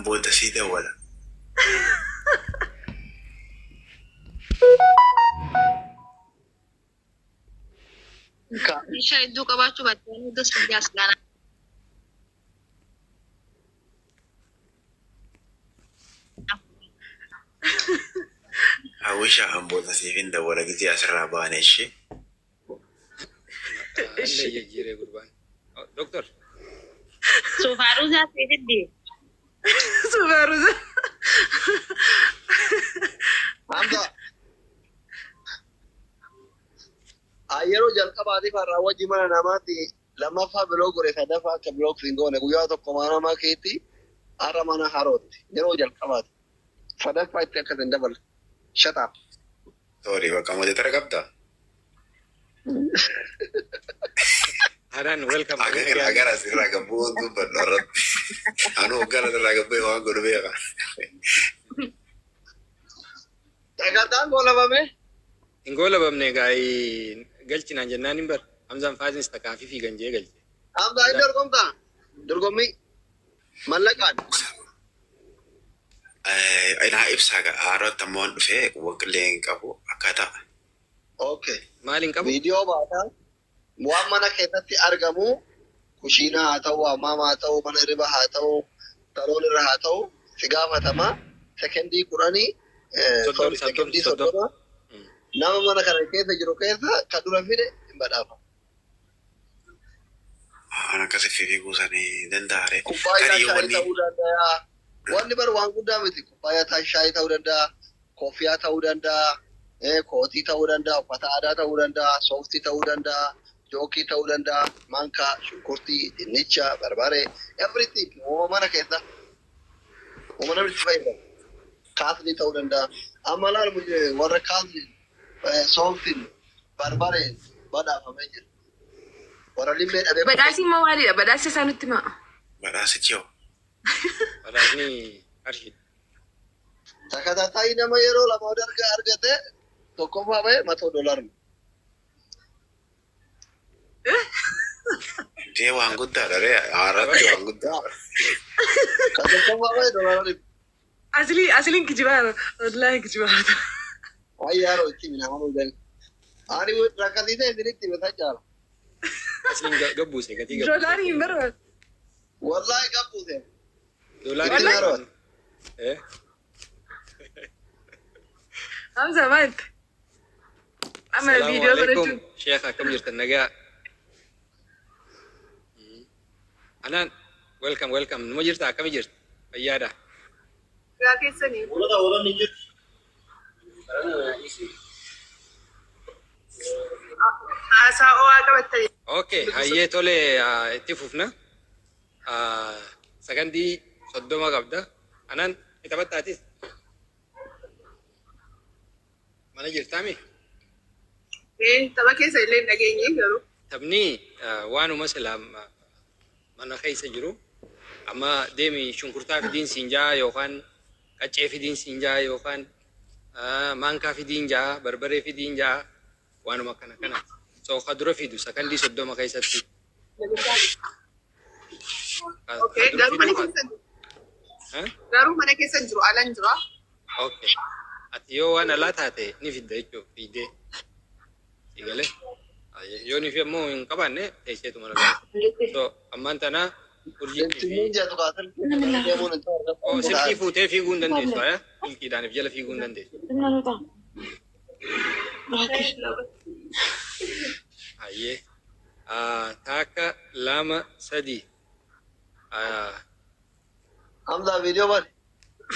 An booda sii dawwala. Meeshaa hedduu qabaachuu baatte waan hunda sin jaas gaana. Hawwisha, an booda siif hin dawwala gizee asirraa baane ishee. Illee jijjiiree gurbaan. Doktor. Suufaaruusaa siifiddi. Suufaaruusaa. Hamza. Yeroo jalqabaatiif har'aa wajji mana namaatti lammaffaa block godhe, sadaffaa akka block siin goone. Guyyaa tokko mana namaa keetti, har'a mana harootti yeroo jalqabaati. Sadaffaa itti akka hin daballe. Shut up. Sorry, bakka moderator qabdaa? Haadhaan, welcome. Agar agar asirraa gabbuu dubbadhu irratti. Anu hoggaan asirraa gabbee waan godhu beeka. Sagantaan goolabame. Hin goolabamne gaa'ii galchinaan jennaan hin bar. Hamzaan faasinis takkaafii fiigan jee galche. Hamza, inni dorgomtaa? Dorgommii mallaqaan. Naa ibsaa haarootti ammoo waan dhufee waqillee hin qabu akkaataa. Okay. Maal hin qabu? Viidiyoo baataa waan mana keessatti argamu, kushiinaa haa ta'u, hammaama haa ta'u, mana hirriba haa ta'u, saloon irra haa ta'u, si gaafatama. Sekendii 10, 30. Sorry, sekendii 30. 30 nama mana kana keessa jiru keessa kan dura fide hin badhaafamu. Waan akkasii fiiguu sanii danda'are. Kubbaayyaa Tarii shaayii wanni ta'uu danda'a. Wanni bar waan guddaa miti. Kubbaayyaa shaayii ta'uu danda'a. Koffiyaa ta'uu danda'a. Kootii ta'uu danda'a. Uffata aadaa ta'uu danda'a. Sooftii ta'uu danda'a. Jookii ta'uu danda'a. Maankaa, shunkurtii, dinnicha, barbaree, everything. Uumama mana keessa. Uumama namni itti fayyadamu. Kaasni ta'uu danda'a. Amma laal, warra kaasni, sooftiin, barbareen badhaafamee jira. Warra limmee dhabee. Badhaasni immoo maalidha? Badhaasni isaa nutti himaa. Badhaasichi hoo? Badhaasni qarshii. Takataayi nama yeroo lama arga argate tokkoffaa ba'e matoo doolaarni. Dee, waan guddaadha ree, haaratti waan guddaadha. Kan tokkoffaa ba'e doolaara 100. Asli asliin kijibaara. Wallaahi kijibaara. Ayyaaroo itti mina nama gani. Ani rakkatee ta'e isinitti hime caala. Asliin gabbuuse gatii gabbuuse. Doolaarii hin barbaadu. Wallaahi gabbuuse. Doolaarii. Wallahi. Eh? Hamza, maal? Amma Salaamu viidiyoo alaikum. godhachuun. Sheekh, akkam jirtan, nagaa? Anaan, welcome, welcome. Numa jirta, akkami jirta? Fayyaadha. Gaa keessanii. Hoolota hoolonni jiru. Haasaa ho'aa qabattanii. Okay, hayyee, tole, itti fufna. Sakandii 30 qabda. Anaan ni taphattaatis? Mana jirtaami? Tapha keessa illee hin dhageenye garuu. Taphni waanuma silaa mana keessa jiru, amma deemi shunkurtaa fidiin siin jaa yookaan qaccee fidiin siin jaa yookaan maankaa fidiin jaa, barbaree fidiin jaa, waanuma akkana kanaati. So ka dura fidu sakandii 30 keessatti. Ka Okay, dura garuu mana fidu keessa Eh? garuu mana keessa hin jiru, ala hin jiru. Okay. Ati yoo waan alaa taate ni fidda jechuudha fiidee. Si galee? Yoo ni fi ammoo hin qabaanne teesseetu mana galu. So ammaan tana urjii fi Silmiin jedhu kaa silkii deemuun hin ta'u. Oh, silkii fuutee fiiguu hin dandeessu, aya? Silkiidhaan if jala fiiguu hin dandeessu. Hayyee. Takka, lama, sadi. Hamza, viidiyoo bari.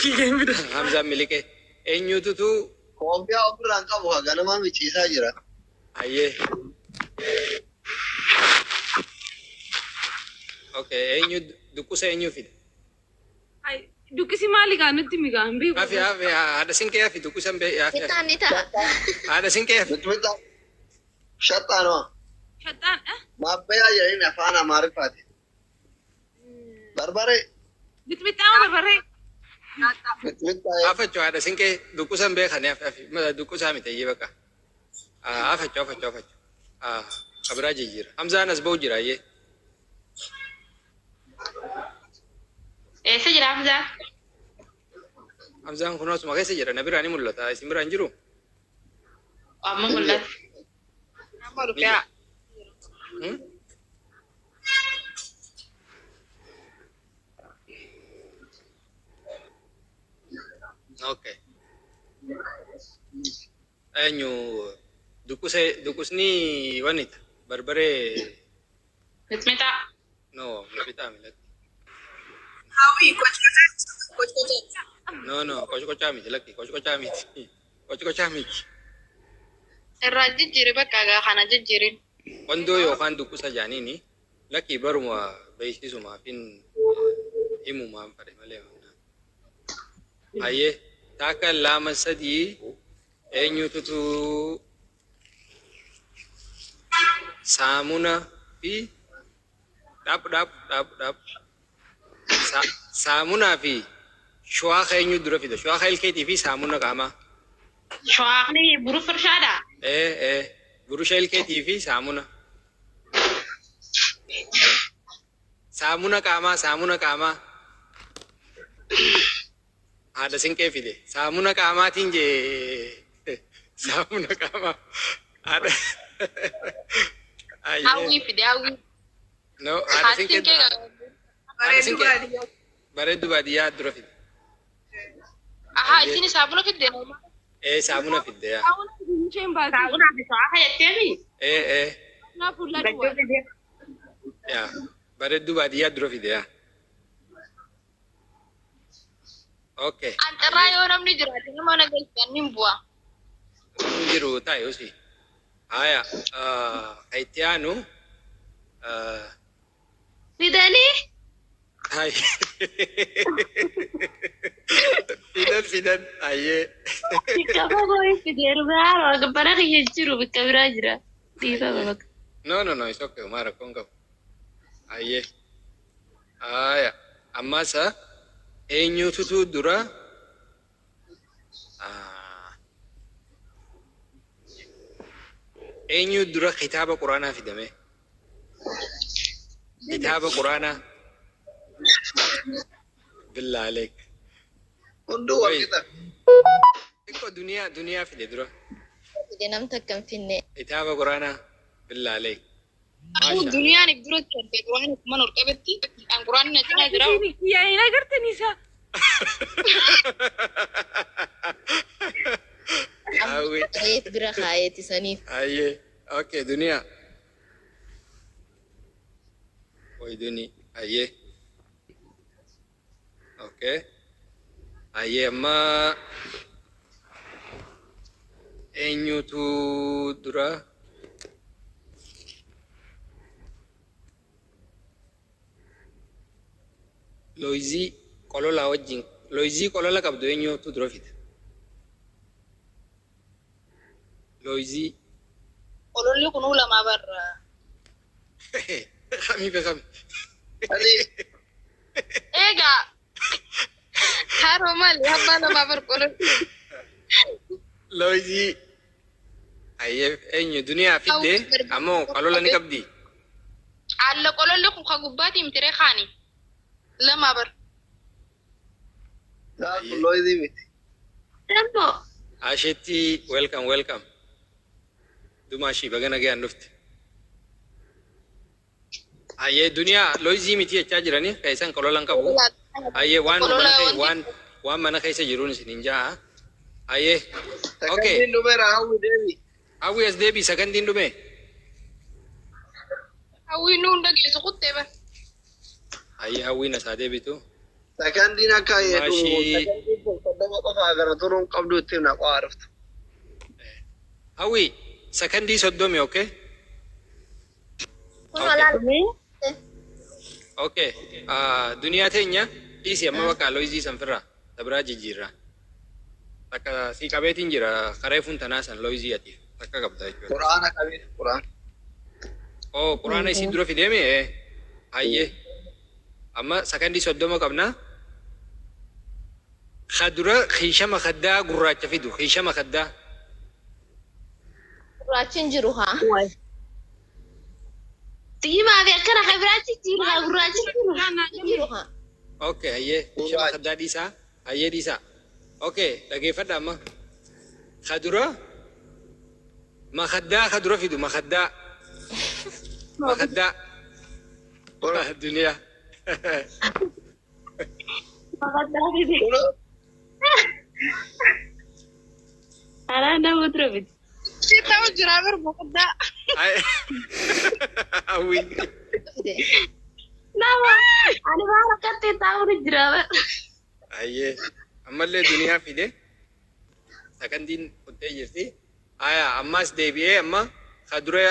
Fiigee hin fidan. Hamzaan miliqee. Eenyututu? Koompiyaa ofirraan qabu haa ganamaa miciisaa jira. Hayyee. Okay, eenyu duqqusa eenyu fida? Duqqisi maali gaa nutti migaa hin beeku. Hafi, hafi, haadha sinqee hafi, duqqusan bee hafi. Mixaan ni ta'a. Haadha sinqee hafi. Mixmixa. Shaxxaanuma. Shaxxaan eh? Maabbayaa jedhanii afaan Amaariffaati. Barbaree. Mixmixaa barbaree. Mixmixa. Hafachuu haadha sinqee duqqusan beekani, hafi, hafi, duqqusaa miti ayyee bakka. Hafachuu, hafachuu, hafachuu. Kabiraa jijjiira. Hamzaan as ba'u jira, ayyee. Eessa jira Hamzaa? Hamzaan kun asuma keessa jira. Na biraa ni mul'ata. Isin biraa hin jiru? Amma mul'ata. Amma dhufee. Hmm? Okay. Eenyu duqqusee duqqusni wanita barbaree Mixmixaa. no mixmixaa milatti. Hawwi qochqocha. No no qochqochaa miti lakki qochqochaa miti qochqochaa miti. Irraa jijjiiri bakka gaa kana jijjiirin. Qondoo yookaan dukkusa jaaniini lakki baruma beeksisumaafin himumaan fadhe malee. Hayyee takka lama sadii eenyututu saamuna fi dhaab dhaab dhaab dhaab saamunaa fi shuwaaqa eenyu dura fida shuwaaqa ilkeetii fi saamuna qaamaa. Shawaaqni buru firshaadha. Ee ee burusha ilkeetii fi saamuna. Saamuna qaamaa saamuna qaamaa. Haadha sinqee fide saamuna qaamaatiin jee saamuna qaamaa haadha. Ayyee. Hawwii fide hawwii. No haadha Haati sinqee kee haadha Bareedduu sinqee baadiyyaa. bareedduu baadiyyaa dura fide. Ahaa isin saabuna fidde nama. Ee saamuna fidde yaa. Saamuna isheen baatu. Saabunaa fi shawaaqa jetteemi. Ee ee Naa fuula duwwaa. yaa bareedduu baadiyyaa dura fide yaa. Okay. Anxirraa yoo namni jiraate nama na galchan nin bu'a. Hin jiru taa'e usi. Haya, ka itti aanu Fidanii hay. Fidan fidan ayyee. bikka fagoo fideeru biraa bara kiyya jiru bikka biraa jira. Dhiifama bakka. No no no, it's okay. Homaa rakkoon qabu. Ayyee. Haya, ammas eenyututu dura eenyu dura kitaaba quraanaa fidame? Kitaaba quraanaa. Billaa aleek. Hunduu wal Wait. qixa. Xiqqoo duniyaa duniyaa fide dura. Fide namta akkam finne. Kitaaba quraanaa. Billaa aleek. Maasha. Duniyaan if dura kente quraana kuma ol qabetti an quraanni na cinaa jira. Kiyyaa hin agartanii isa. Hawwi. Reef bira kaayeeti saniif. Ayyee. Okay, duniyaa. Oi duni. Ayyee. Okay. Ayyee amma eenyutu dura looyizii qololaa wajjin looyizii qolola qabdu eenyutu dura fida? Looyizii Ololli kunuu lamaa barra. kamii fi kami? Ani Egaa haroo maali abbaa lamaa bar qololli. Looyizii ayyee eenyu duniyaa fidde ammoo qolola ni qabdi. Alla qololli kun ka gubbaatii miti kaani. Lamaa bar. Laa kun looyizii miti. Dambo. Asheetti welcome welcome. Dumaashii baga nagayaan dhufte. Ayyee duniyaa looyizii miti jechaa jiranii kan isaan qolola hin qabu. Ayyee waan mana waan waan mana keessa jiruun isin hin ja'a. Ayyee. Okay. Sagantiin dhumeera hawwi deebi. Hawwi as deebii sagantiin dhume. Hawwiin nu hunda geessu kuttee bar. Ayyee hawwiin asaa deebitu. Sagantiin akka jedhu Maashii. sagantiin kun 30 qofa gara turuun qabdu ittiin na qo'aa dhuftu. Hawwi sakandii 30 okay? Kun olaanaa. Okay. Duniyaa teenya dhiisi amma bakka looyizii san firraa tabraa jijjiirraa. Takka si qabeetiin jira karee funtanaa san looyizii atiif takka qabda jechuudha. Quraana qabee quraana. Oh, quraana isii dura fideemi? Ee. Hayyee. Amma sakandii 30 qabna. Ka dura kiishama kaddaa gurraacha fidu kiishama kaddaa. Gurraachi hin jiru haa. Diimaa fi akkana kan biraatti jiru haa gurraachi jiru. Hin jiru haa. Okay, hayyee kiishama kaddaa dhiisaa. Hayyee dhiisaa. Okay, dhageeffadha amma. Kadura makaddaa kadura fidu makaddaa. Makaddaa. Duniyaa. Makaddaa fide. Alaa nama dura fide. Si ta'u jira bar makaddaa. Hawwi. Fide. Nama ani waan akkatti taa'uun jira bar. Ayyee. Ammallee duniyaa fide. Sakandiin qottee jirti. Aya ammas deebi'ee amma kadura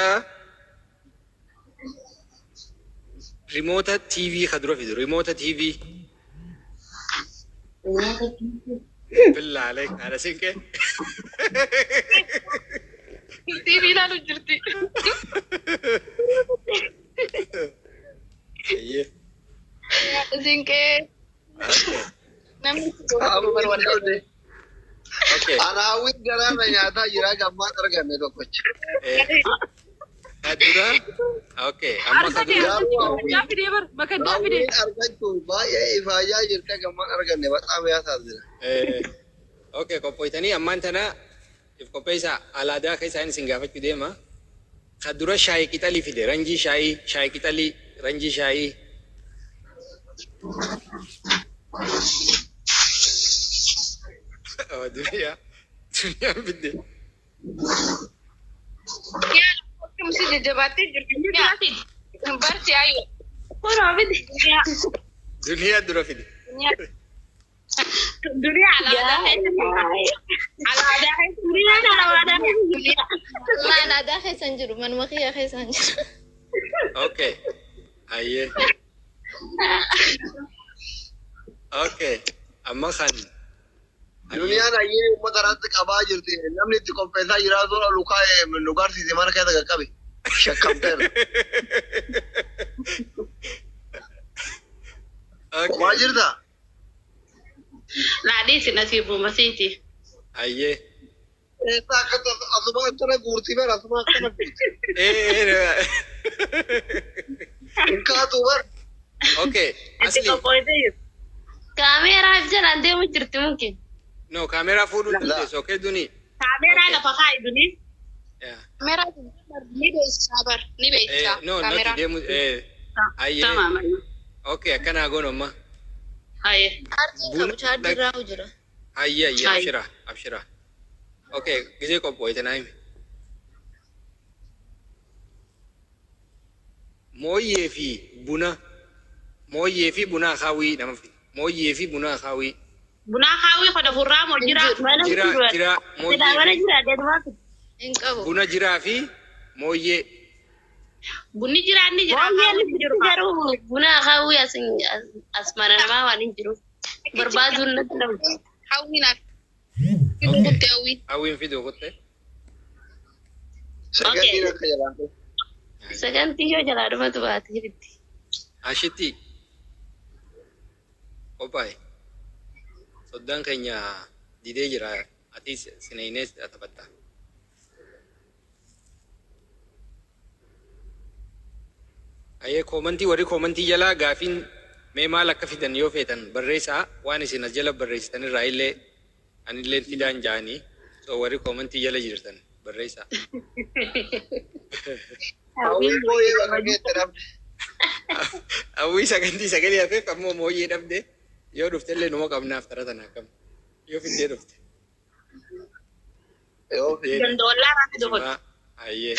rimoota TV kadura fidu rimoota TV. Billaalee haadha sinqee. TV ilaalu jirti. Ayyee. Zinqee Okay. namni itti godhatu bar wallahi. Okay. Anaawwiin garaana nyaataa jira gammaan arganne tokkocha. Kadura. Okay. Amma kadura. Makaddaa fidee bar makaddaa fidee. Hawwiin argachuun baay'ee ifaajaa jirta gammaan arganne baxaam yaasaa. Okay, qophoytanii ammaan tana if qopheessa alaadaa keessa inni isin gaafachuu deema. Kadura shaayii qixalii fide ranjii shaayii shaayii qixalii ranjii shaayii. Oh, duniyaa duniyaan fidde. Yaa akkam si jajjabaattee jirti. Barsi ayo. Kunoo fide. Duniyaa dura fide. Duniyaa alaadaa keessa. Alaadaa keessa. Duniyaan alaadaa keessa jirti. Maan aadaa keessa hin jiru, manuma kiyya keessa hin jiru. Okay. Ayyee. Okay. Amma kan. Duniyaan ayyiin uummata irratti qabaa jirti. Namni itti qopheessaa jiraatu lukaa nu garsiise mana keessa qaqqabe. Shakkamteera. Okay. Waa jirta? Laadhiisi nasiibuma masiiti. Ayyee. Eessa akka asuma akkana guurtii bara asuma akkana guurti. Eh. Hin kaatu bara. Okay. Itti Asli. qophooytee jirti. Kaameeraa if jalaan deemu jirti mungkin. No, kaameraa fuudhuu dandeessu. Okay, duni. Kaameeraa lafa kaa'i duni. Yeah. Kaameeraa ni beeksisaa bar ni beeksisaa. No, noti deemu. Ayyee. Tamaam. Okay, akkanaa goonu amma. Ayyee. Chaarjiin qabu chaarjii irraa jira. Ayyee, ayyee, abshira, abshira. Okay, gisee qophooyte naa himi. Mooyyee fi buna. Mooyyee fi buna akaawii nama fide. Mooyyee fi buna akaawii. Buna akaawii kana furraa moo jira? Jira, jira, Silaa mana mooyyee. jira deemaa fide. Hin qabu. Buna jiraa fi mooyyee. Bunni jira inni jira. Mooyyeen jiru garuu buna akaawii as mana namaa waan hin jiru. Barbaaduun natti nama. Hawwiin akka fiduu kutte hawwiin. Hawwiin fiduu kutte. Sagantiin akka jalaan dhufu. Sagantii yoo jalaa dhumatu baate fiddi. Ashitti. Qophaa'e. Soddaan keenya didee jira. Atis sineenees taphatta. Ayyee koomantii warri koomantii jalaa gaafiin mee maal akka fidan yoo feetan barreessaa waan isin as jala barreessitan irraa illee anillee fidaan ja'anii so warri koomantii jala jirtan barreessaa. Hawwiin mooyee bakka keetti dhabde. Hawwii sagantii sagalee hafeef ammoo mooyyee dhabde yoo dhufte illee numa qabnaaf tara tana akkam yoo fiddee dhufte. Yoo fidde. Gandollaa irraa fidu kun. Ayyee.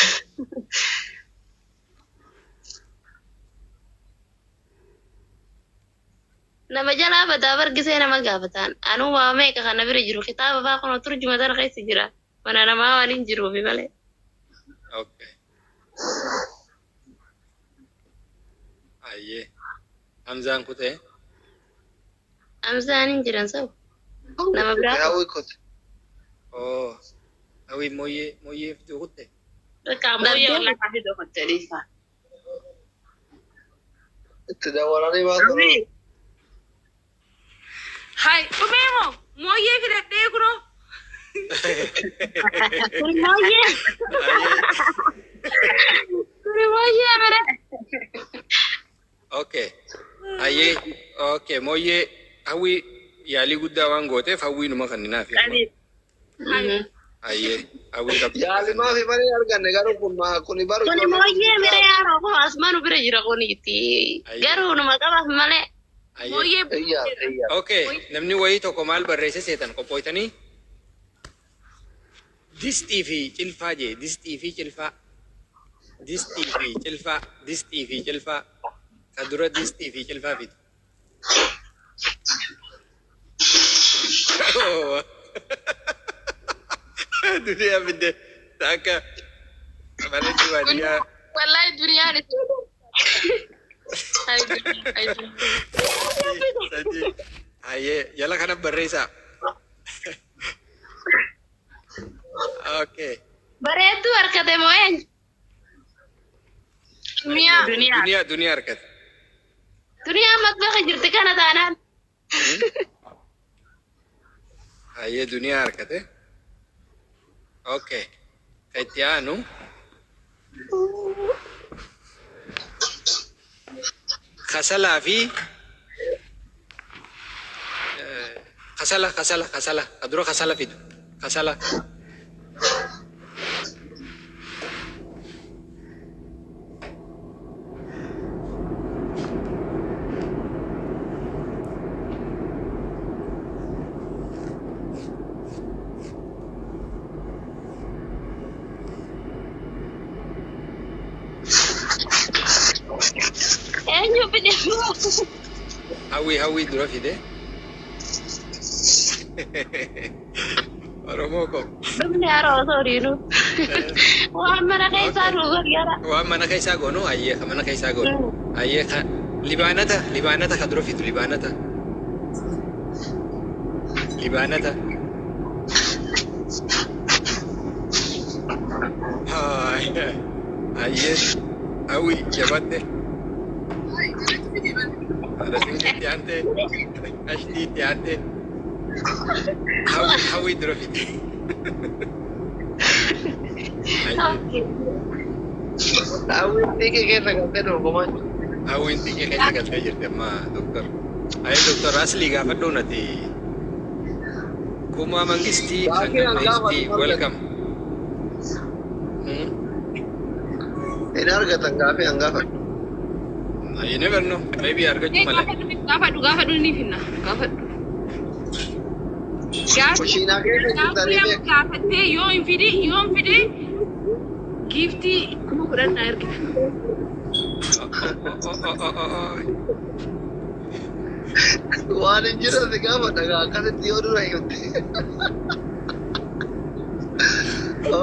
Nama jalaa badaa bargisee nama gaafataan. Anuu waa meeqa kana bira jiru kitaaba faa kun turjuma tana keessa jira. Mana namaa waan hin jiruufi malee. Okay. Ayyee. Hamzaan kutee. Hamzaan hin jiran sabu. Nama biraa. Hawwii kote. Oh. Hawwii mooyyee mooyyee fiduu kutte. Bakka mooyyee wallaa fiduu kutte dhiisaa. Itti dawwalanii baasu. Hai, dhumee moo mooyyee fidadhee kunoo. Kun mooyyee. Kun mooyyee bira. Okay. Ayyee. Okay. Mooyyee hawwii Yaalii guddaa waan gooteef hawwiinuma kanninaaf. Qabi. Ayyee hawwii qabdi. Yaalimaa fi malee arganne garuu kun kuni baru Kuni mooyyee bira yaaroo kun asmaanu bira jira kuniiti. Garuu numa qabaaf malee. Ayyee. Mooyyee Iyyaa iyyaa. Okay, namni wayii tokko maal barreesse seetan qophooytanii? Distii fi cilfaa jee, distii fi cilfaa. Distii fi cilfaa, distii fi cilfaa. Ka dura distii fi cilfaa fidu. Duniyaa fidde akka bareedduu baadiyyaa. Wallahi duniyaan isin. Ay duniyaa, ay duniyaa. Sadii. Ayyee jala kana barreessaa. Okay. Bareedduu harkate moo eenyu? Duniyaa. Duniyaa. Duniyaa duniyaa harkate. Duniyaa matbaxa jirti kana taanaan. Ayyee duniyaa harkate. Okay. Ka itti aanu kasalaa fi kasala kasala kasala ka dura kasala fidu kasala. Eenyu fide? Hawwii hawwii dura fide. Oromoo ko. Dhumni haroo osoo dhiinu. Waan mana keessaa nu gargaara. Waan mana keessaa goonu ayyee ka mana keessaa goonu. Ayyee ka libaanata libaanata ka dura fidu libaanata. Libaanata. Ayyee hawwii jabatte. Haadha sinqee aante. Ashtii itti aante. Hawwii hawwii dura fide. Ayyee Hawwiin xiiqii keessa galtee dorgomaa jirti. Hawwiin xiqqee keessa galtee jirti amma doktor. Ayyee doktor Aslii gaafadhuun ati. Kumaa Mangistii kan Gaafii an Mangistii gaafadhu welcome. Hin argatan gaafii an gaafadhu. You never know. Maybe argachuu malee. Gaafadhu gaafadhu ni finna gaafadhu. Gaafii Kushiinaa keessa jirtanii gaafii beeku. gaafattee yoo hin fidi yoo hin fidi giiftii 10,000 naa ergita. Oh. Waan hin jirre si gaafadha gaa akkasitti yoo dura himte.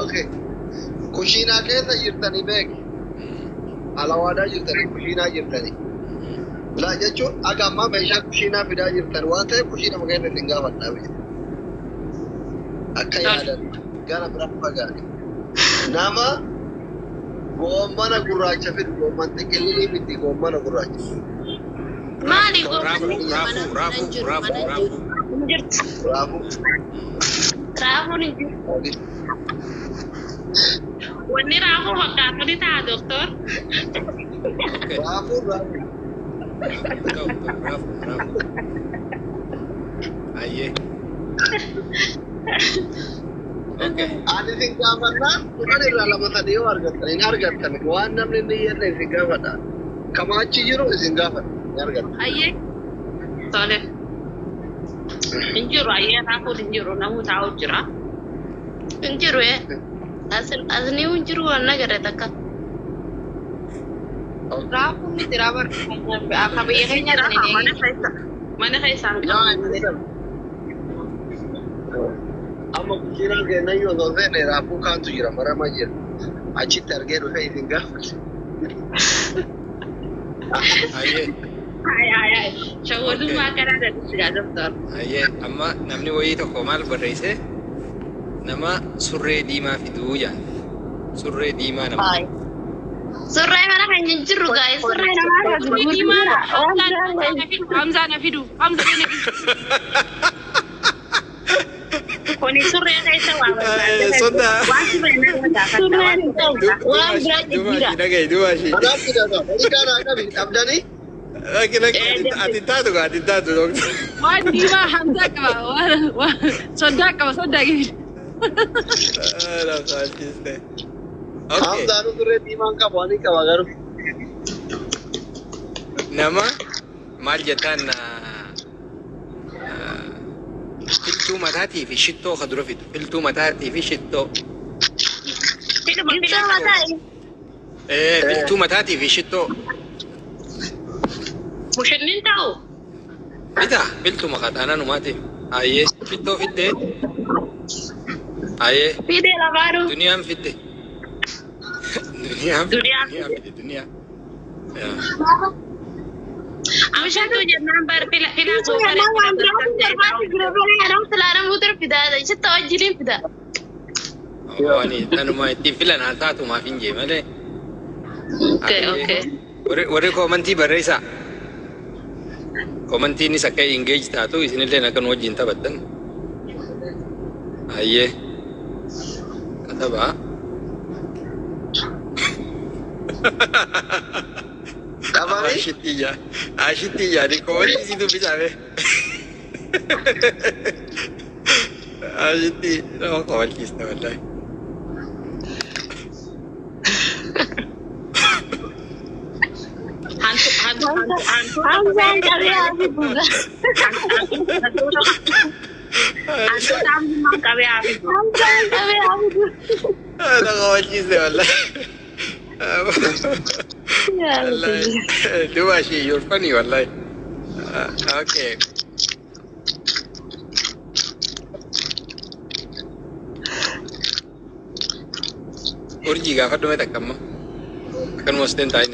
Okay. Kushiinaa keessa jirtanii beeku. Alawaadaa jirtanii kushiinaa jirtanii. Laa jechuun akka ammaa meeshaa kushiinaa fidaa jirtan waan ta'eef kushiinama keessa isin gaafadhaa beeku. Akka yaadan gara biraa fagaate. Nama goommana gurraacha fidu goomman xiqqillii miti goommana gurraacha. Maali Raafuu, goommanni raafuu, mana raafuu, hin jiru raafuu, mana hin raafuu. jiru. Hin jirtu. Raafuu. Raafuun hin jiru. Wanni raafuu fakkaatu ni ta'a doktor. Okay. Raafuu raafuu. Ta'u, ta'u, raafuu, raafuu. Ayyee. Okay. Ani isin gaafannaan 10 irraa lama sadii yoo argattan hin argattan waan namni hin jenne isin gaafadha. Kama achi jiru isin gaafadha hin argattan. Ayyee Tole. Hin jiru ayyee raafuun hin jiru namuu taa'u jira. Hin jiru ee. Asni hin jiru waan nagare takka. Raafuun miti raabar akka biyya keenya Jira tan hin mana eegin. keessa mana keessaan Yaa qabu malee. Amma kushiinaan kennayyuu osoo seenne raafuu kaantu jira marama jira. Achitti argee dhufee isin gaafadha. Ayyee. Ay ay ay. Shawwadummaa akkanaa dandeessigaa doktor. Ayyee. Amma namni wayii tokko maal barreesse? Nama surree diimaa fiduu jaan. Surree diimaa nama. Ay. Surree mana keenya hin jiru gaa'e surree namaa kan Surree diimaa gurgurudha. Waan Hamzaan biraan na fidu Hamzaan na fidu Hamzaan na fidu. Kuni surree keessa waa barbaadde. Sodaa. Waan surree nama gaafadha. Surreen hin ta'u. Waan biraa Duuba jijjiira. ishii dhagahi duuba ishii. Kanaaf fidata. Horii kaanaa qabi dhabdanii. Lakki lakki ati taatu gaa ati taatu doctor. Waan diimaa Hamzaa qaba. Waan soddaa qaba soddaa qaba. Rafaachiste. Okay. Hamzaan surree diimaan qabu ani qaba garuu. Nama maal jettaan filtuu mataatii fi shittoo ka dura fidu. Filtuu mataatii fi shittoo. Fiduma Ibsaa fila. mataa. Filtuu mataatii fi shittoo. Mushinnin ta'u. Bita filtuu maqaataanaa numaati. Ayyee shittoo fiddee. Ayyee Fidee lamaanuu. duniyaan fidde. Duniyaan Duniyaan duniyaa fidde duniyaa. Yaa. Amshatu jennaan bar fila fila Nama waan biraatu barbaadu jira bara anam silaa tura fidaa sitta wajjiniin fidaa. Waan tanuma ittiin filan haa taatu maaf hin jee malee. Okay, okay. Warri koomantii barreessaa. Koomantiinis akka engage taatu isinillee akka nu wajjin taphattan. Ayyee. Katabaa. Qabame. Ashitti ijaa. Ashitti ijaa. Koomantii si dubbisaame. Ashitti nama koomanchiista wallahi. Hantu hantu hantu hantu. Hamzaan qabee haa fidu. Hantuuta hamzummaan qabee haa fidu. Hamzaan qabee haa fidu. Nama koomanchiiste wallahi. Wallahi. Duba shi you're funny wallahi. Okay. Urjii gaafadhu mee takka amma. Akkanuma siteen taa'in.